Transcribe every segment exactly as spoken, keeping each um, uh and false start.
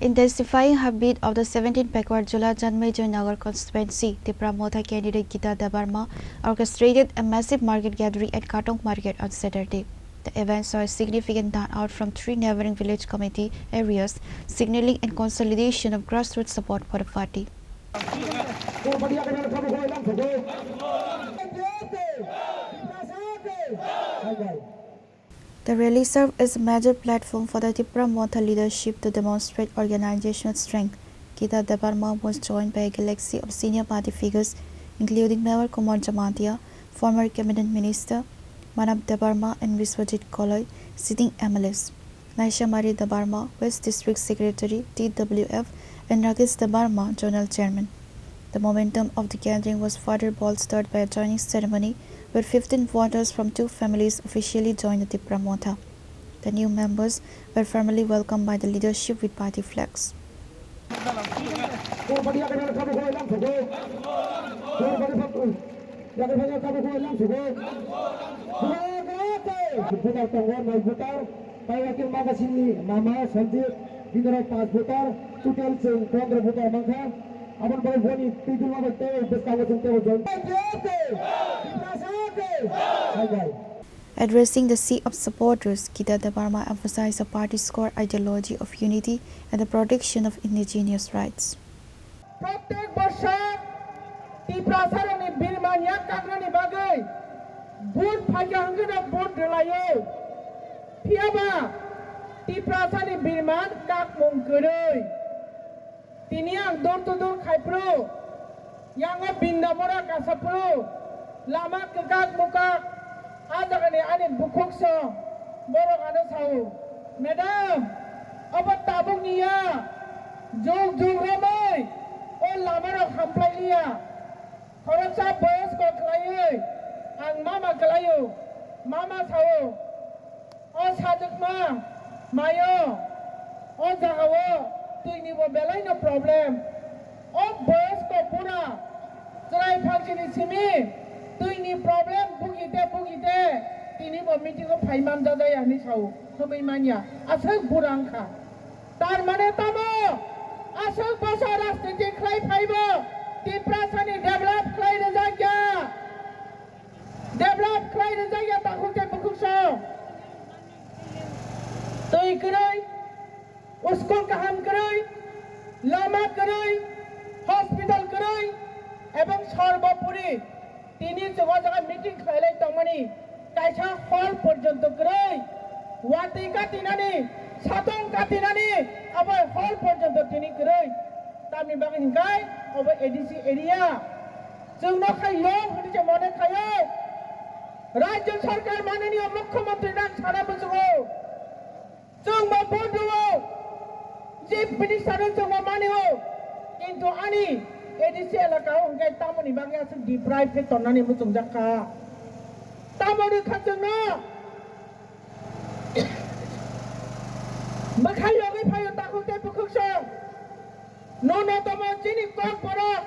Intensifying her bid of the seventeenth Pakwar Jila Janmejoi Nagar constituency, Tipra Motha candidate Geeta Debbarma orchestrated a massive market gathering at Katong Market on Saturday. The event saw a significant turnout from three neighboring village committee areas, signaling a consolidation of grassroots support for the party. The rally served as a major platform for the Tipra Motha leadership to demonstrate organizational strength. Geeta Debbarma was joined by a galaxy of senior party figures, including Mewar Kumar Jamatia, former cabinet minister Manab Debbarma, and Biswajit Koloi, sitting M L As. Naishamari Debbarma, West District Secretary, T W F, and Rakesh Debbarma, Zonal Chairman. The momentum of the gathering was further bolstered by a joining ceremony where fifteen voters from two families officially joined the Tipra Motha. The new members were formally welcomed by the leadership with party flags. Voter tongo, nai voter, pai wakil magasini mama Sanjit, bini rok pas voter, total chwng pondro voter mankha. Aboni bagwi boni twi dulma bai tei bwskango chwng teibo join. Addressing the sea of supporters, Geeta Debbarma emphasized the party's core ideology of unity and the protection of indigenous rights. Prottek bosor Tiprasarokni birman yak kakrani bagwi vote phaikha hwnkhe no vote rwlaio. Phiyaba Tiprasani birman kakmung kwrwi. Tini ang door to door khaiphuru, yango Bindamura kasaphuru, lama kwkak mukak, a jagani ani bukhuk song, borok ano sao, "Madam, obo tabukni ya, jug jug romwi o lamarok hamplai liya." Khoroksa boyosko khlaiwi ang mama khlaio, mama sao, "O sajwkma mayo, o jagao twini bo belai no problem. O boyosko bura chwrai phangsini simi twini problem bugite bugite tini bo meeting o phai manjak ya," hinwi sao, hwnwi manya. Aswk bura wngkha. Tar mane tamo? Aswk bwsa rajniti khlai phaibo Tiprasani develop khlai rwjak ya. Develop khlai rwjak ya takhuk tei bukhuk song. Twi kwrwi, school kaham kwrwi, lama kwrwi, hospital kwrwi, ebong sorbopori tini chwng o jaga meeting khlailai tongmani kaisa hall porjonto kwrwi, watwi katinani, satong katinani abo hall porjonto tini kwrwi. Tamni bagwi hinkhai obo A D C area. Chwngno khai yo hwnwi se mone khaio. Rajya sarkar mananiya mukhyamantri nang sana muchungo. Chwng bo vote rwo, chief minister no chwng bo mani o, kintu ani A D C elaka o hwnkhe tamoni bagwi aswk deprive khe tonnani muchungjak kha. Tamo rwkha chwngno? Bwkhai yogwi phaio takhuk tei bukhuk song. Nunotamo chini Kokborok,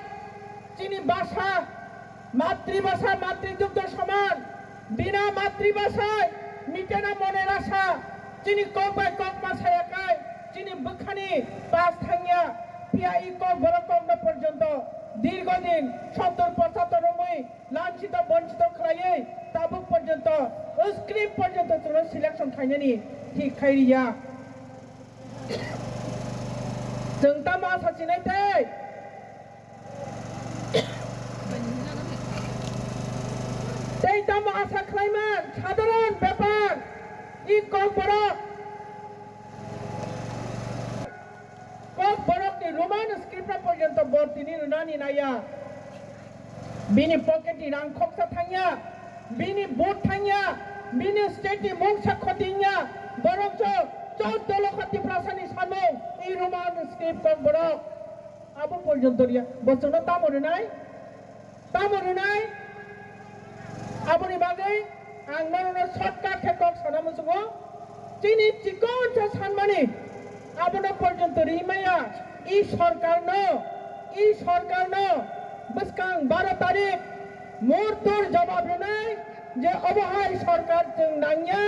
chini basa, matribasa, matridugdho soman, bina matribasa, mitena mone rasa, chini kok bai kok ma saya kai, chini bwkhani pas thangya, phiya i Kokborok kokno porjonto dirgo din sottor pochottor romwi lanchito bonchito khlaiwi tabuk porjonto, o script porjonto chwngno selection khainani thik khai riya. Chwng tamo asa chinai tei? Tei tamo asa khlaiman sadharon bepar, i Kokborok, Kokborokni Roman script porjonto bo tini rwnani naiya. Bini pocket ni rang khoksa thangya, bini vote thangya, bini state ni mungsa khotingya, borok chwng chauddho lokho Tiprasani samung i Roman script Kokborok. Abo porjonto riya, bo chwngno tamo rwnai? Tamo rwnai? Aboni bagwi ang norokno shortcut khe kok sana muchungo. Chini chikon sa sanmani abono porjonto ri maya. I sorkarno, i sorkarno bwskang baro tarik murtur jawab rwnai je obo hai sorkar chwng nangya,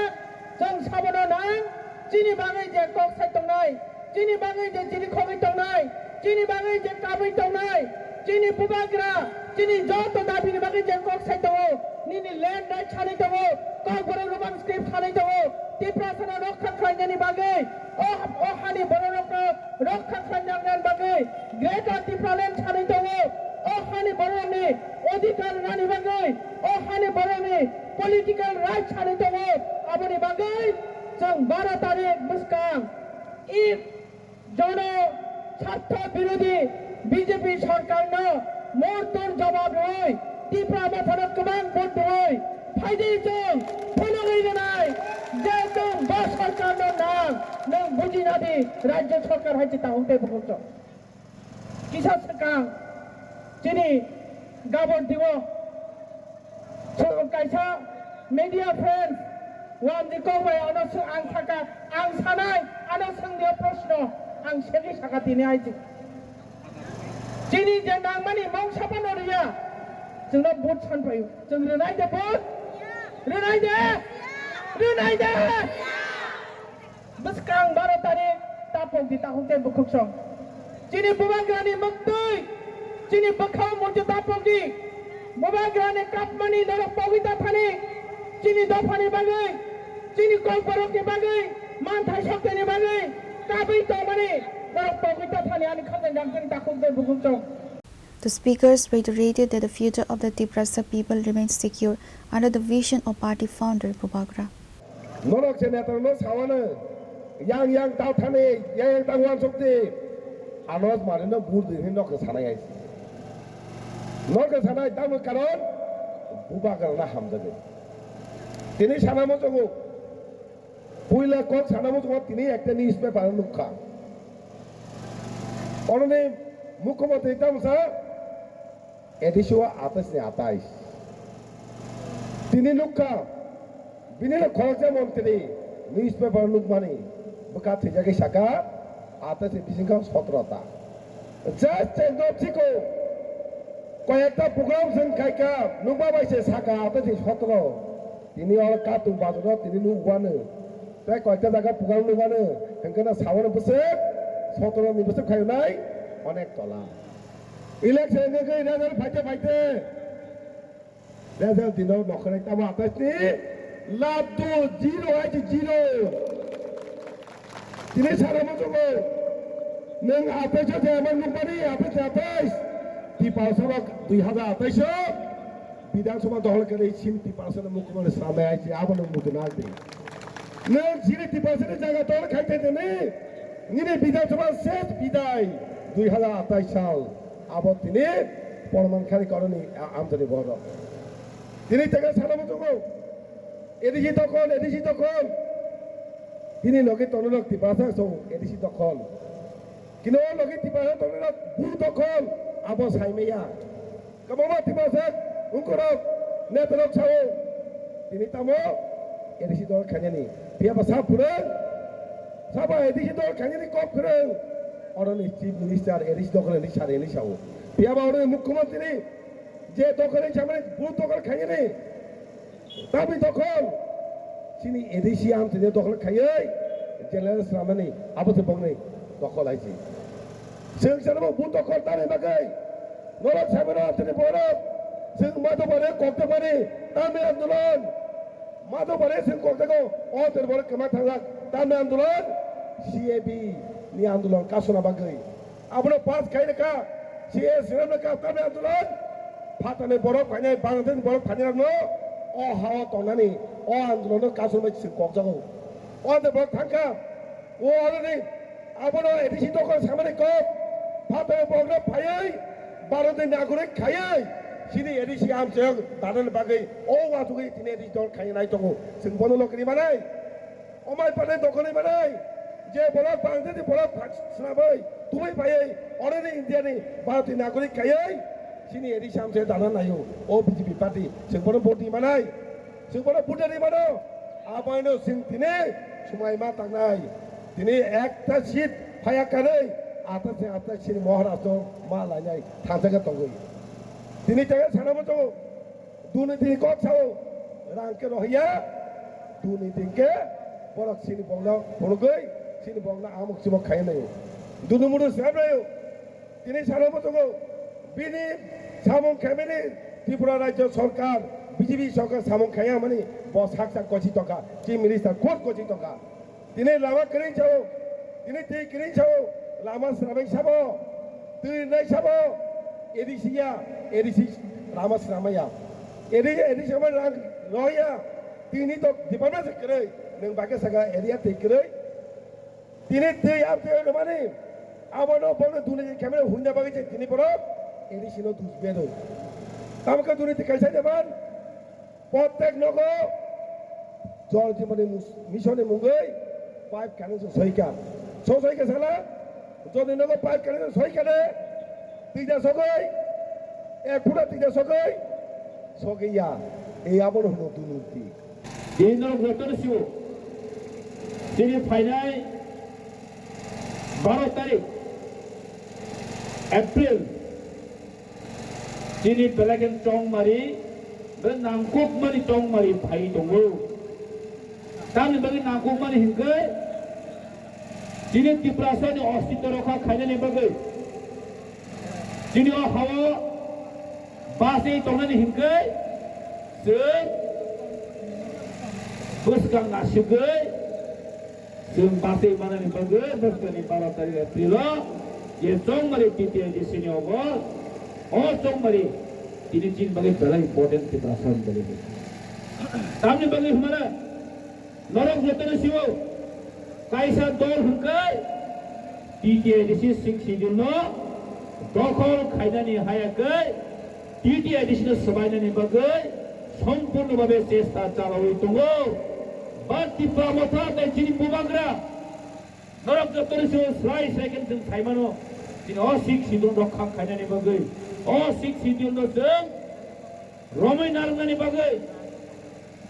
chwng sabono nang, chini bagwi je kok sai tongnai. Chini bagwi je chini khogwi tongnai, chini bagwi je kabwi tongnai, chini bubagra, chini joto dabini bagwi je kok sai tongo, nini land right sanwi tongo, Kokborok Rubang script sanwi tongo, Tiprasano rokha khlainani bagwi, o, o hani bororokno rokha khlainani bagwi, Greater Tipraland sanwi tongo, o hani bororokni odhikar rani bagwi, o hani bororokni political right sanwi tongo, aboni bagwi chwng baro tarik bwskang I jono sartho birodhi B J P sorkarno mortor jawab rwi Tipra Mothano kwbang vote rwi phaidi chwng phunugwi rwnai je chwng bo sorkarno nang nwng bujinadi rajya sorkar hai se tahung tei bukhuk chwng. Kisa swkang chini gabon tio. So, kaisa media friends, wamni kok bai ano sw-, ang saka, ang sanai, ano swngdi o proshno, ang segwi saka tini aiji. Chini je nangmani mungsa phano rwya, chwngno vote san phaio. Chwng rwnai de vote? Rwnai de? Rwnai de? Bwskang baro tarik tapok di tahuk tei bukhuk song. Chini bubagrani muktwi, chini bwkhao muitu tapok di. Bubagrani kapmani norok pogwi ta thani. Chini dophani bagwi, chini kokborokni bagwi, manthai sokteni bagwi, kabwi tongmani norok pogwi ta thani ani khamjani rangchakni tahuk tei bukhuk song. The speakers reiterated that the future of the Tiprasa people remains secure under the vision of party founder Bubagra. Norok se netarokno sawano, yang yang ta thani, yang yang ta uansukdi. Anos manino bur di hin nokhe sanai aisi. Nokhe sanai tamo karon Bubagrana hamjagwi. Tini sana muchungo. Puila kok sana muchungo tini ekta newspaper nukha. Oroni mukhyamantri tamsa A D C o atais ni atais. Tini nukha, bini no khoroksa montri newspaper nukmani bwkha thwijagwi saka, atais ni bisingkha sotro ta. Just chengdop siko, koyekta program chwng khaikha, nukma bai se saka atais ni sotro. Tini oro katung bazaro tini nukmano. Tei koyekta jaga program nukmano, hwnkhe na sawano bwswk, sotro ni bwswk khainai, onek tola. Election ni gwi result phaite phaite. Result dino nokhorek tamo atais ni lab do zero hai se zero. Tini sara muchungo nwng atais o jaya man nukmani atais atais. Tipa sabak dui hajar atais o Bidhan Sabha dohol kari sin Tiprasa no mukhyamantri swnamnai hai se abono muchunai di. Nwng chini Tiprasa ni jaga dol khai thai thani, nini Bidhan Sabha ses bidai dui hajar atais sal. Abo tini porman khari koroni a-, amjani borok. Tini tega sana muchungo A D C dokhol, A D C dokhol. Tini logi tongnok Tiprasa so A D C dokhol. Kino logi Tiprasa tongnok bu dokhol. Abo saimaya. Kwbangma Tiprasa, ungkorok, netarok sao, tini tamo A D C dol khainani. Phiya ba sa phwrwng, sabo A D C dol khainani kok phwrwng. Oroni Chief Minister A D C dol khainani sar A D C sao. Phiya ba oroni Mukhyamantri je dol khainani samani bu dol khainani. Tamni dokhol, chini A D C amchini dokhol khaiwi, general swnamnani abo se bongni dokhol hai se. Chwng chwngno bo dokhol tani bagwi, norok saimano amchini borok, chwng madobare kokdakmani tamni andolon, madobare chwng kokdago, o teri borok kwma thangjak tamni andolon, C A B ni andolon kasuna bagwi. Abono pass khai rwkha, C A A swnam rwkha, tamni andolon. Phatani borok phainai, Bangladeshni borok phainai rokno o hao tongnani, o andolono kasumai chwng kokjago. O andolon borok thangkha, o already abono A D C dokhol samani kok. Phatani borokno phaiwi, Bharatni nagorik khaiwi, chini A D C amchayok danani bagwi o uansugwi tini A D C dokhol khainai tongo. Chwng bono lokri manai. Omai panai dokholi manai, je borok Bangladesh borok pha-, swnamwi, tubui phaiwi, oroni India ni Bharati nagorik khaiwi, chini A D C amchayok dana naio, o B J P party, chwng bono vote ri manai, chwng bono vote ri mano, aboino chwng tini swmai ma tangnai, tini ekta seat phaiya kanwi, athase athase chini Maharashtra ma lainai, thansa khe tongwi. Tini tei sana bo tongo. Durniti ni kok sao, rang khe rohya, durniti khe borok chini bongno phunugwi, Chini bokna amuk chimok khai nai. Dunu munu sab nai. Tini salo mutungo bini samung khaimani Tripura Rajya Sarkar, B J P sarkar samung khaiya mani bo sak sak kochi toka, Chief Minister court kochi toka. Tini lama kering sao, tini twi kering sao, lama sramai sabo, twi nai sabo, A D C ya, A D C lama sramaya. A D C, A D C ma rang roya, tini to department se kere, neng bake saka area te kere. Tini tei ar tei rwmani, abono bono duni khe kemre huina bagwi je tini borok A D C no dus bedo. Tamokhe duni tei kaisa jaban, protek nogo Jal Jeevan Mus-, Mission ni mungwi pipe connection soika. So soika sala, jodi nogo pipe connection soika de, tija sogoi, ek pura tija sogoi, sogoi ya, ei abono hino duni. Tini norok jotono sio, chini phainai baro tarik April, chini belai khe chongmari, belai nangkukmani chongmari phai tongo. Tamni bagwi nangkukmani hinkhe, chini Tiprasani ostitw rokha khainani bagwi, chini o hao bachwi tongnani hinkhe chwng bwskang nasigwi chwng bachwi manani bagwi bwskangni baro tarik April o je chongmari T T I D C ni obo, o chongmari tini chini bagwi belai important Tiprasa ni bagwi. Tamni bagwi hwnmano norok jotono sio kaisa dol hwnkhe T T I D C six schedule no dokhol khainani haya khe T T I D C no swbainani bagwi sompurno babe chesta chalawi tongo. Ba Tipra Motha tei chini bubagra norok jotono sio slai slai khe chwng saimano chini o six schedule rokha khainani bagwi, o six schedule no chwng romwi narwknani bagwi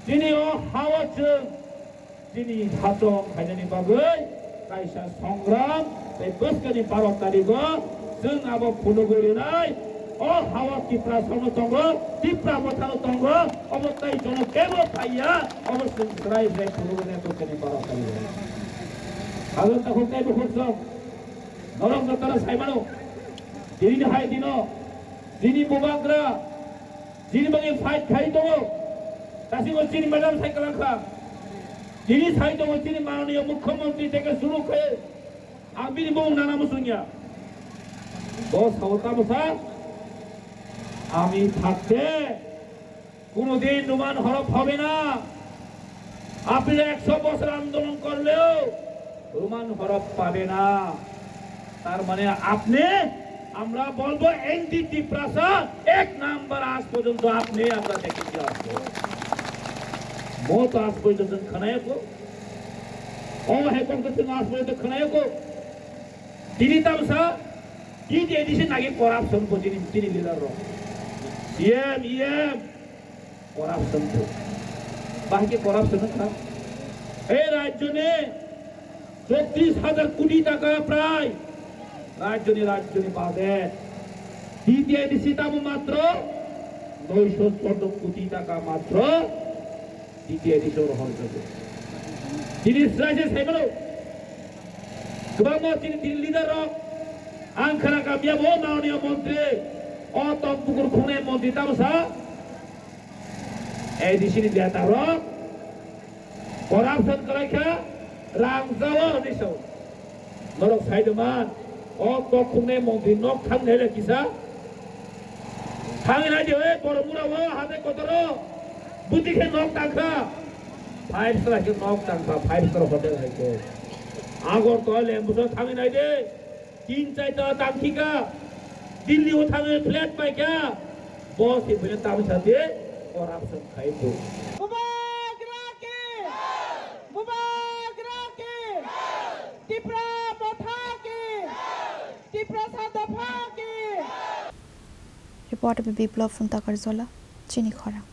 chini o hao chwng chini hachong khainani bagwi kaisa songram tei bwskangni baro tarigo chwng abo phunugwi rwnai. O hao Tiprasano tongo, Tipra Mothano tongo, obo tei jono kebo phaiya, obo chwng swrai swrai phunugwi rwnai bwskangni baro tarigo. Agam takhuk tei bukhuk song norok jotono saimano, tinini hai dino, chini bubagra, chini bagwi fight khai tongo. Dasingo chini madam sai kwlangkha. Chini sai tongo chini mananiya mukhyamantri theke suru khe. Ang bini bumung nana muchungya. Bo sao tamo sa? আমি থাকতে কোনোদিন রোমান হরপ হবে না। আপনি একশো বছর আন্দোলন করলেও রোমান হরপ পাবে না। তার মানে আপনি, আমরা বলবো এনডি তিপ্রাসা এক নাম্বার, আজ পর্যন্ত আপনি আমরা দেখেছি আসবো। Mo to aspoi to khanayo ko. O hai kon to aspoi to khanayo ko. Tini tamsa, tini edisi nagi corruption ko tini, tini leader ro. C M, E M, corruption ko. Bahki corruption ka. Ei rajyo ne চৌত্রিশ হাজার কোটি টাকা প্রায় রাজধানী, রাজধানী বাজেট। টিটিআইডিসি দাম মাত্র নয়শো চোদ্দ কোটি টাকা মাত্র টিটিআইডিসি গ্রহণ করবে। Tini sraise saimano, kwbangma chini, chini leader rok, ang khna kamya bo mananiya montri, o tokbukur khungnai montri tamsa, A D C ni neta rok corruption kwlai kha, rang jao hinwi sao. Norok sai de man, o kok khungnai montri nok thang nai le kisa. Thangwi nai di, oi, Boromura o, hatai kotoro, buti khe nok tang kha. Five star khe nok tang kha, five star hotel hai khe. Agartala, Lembuchal thangwi nai di. Tin chai ta tang thika, Delhi o thangwi flat pai kha, boss ni bini tamo sati corruption khai bo. Bubagra ki! Bubagra ki! Tipra Motha ki! Tiprasa Dopha ki! Report by Biplab Phuntakarjala, Chini Khorang.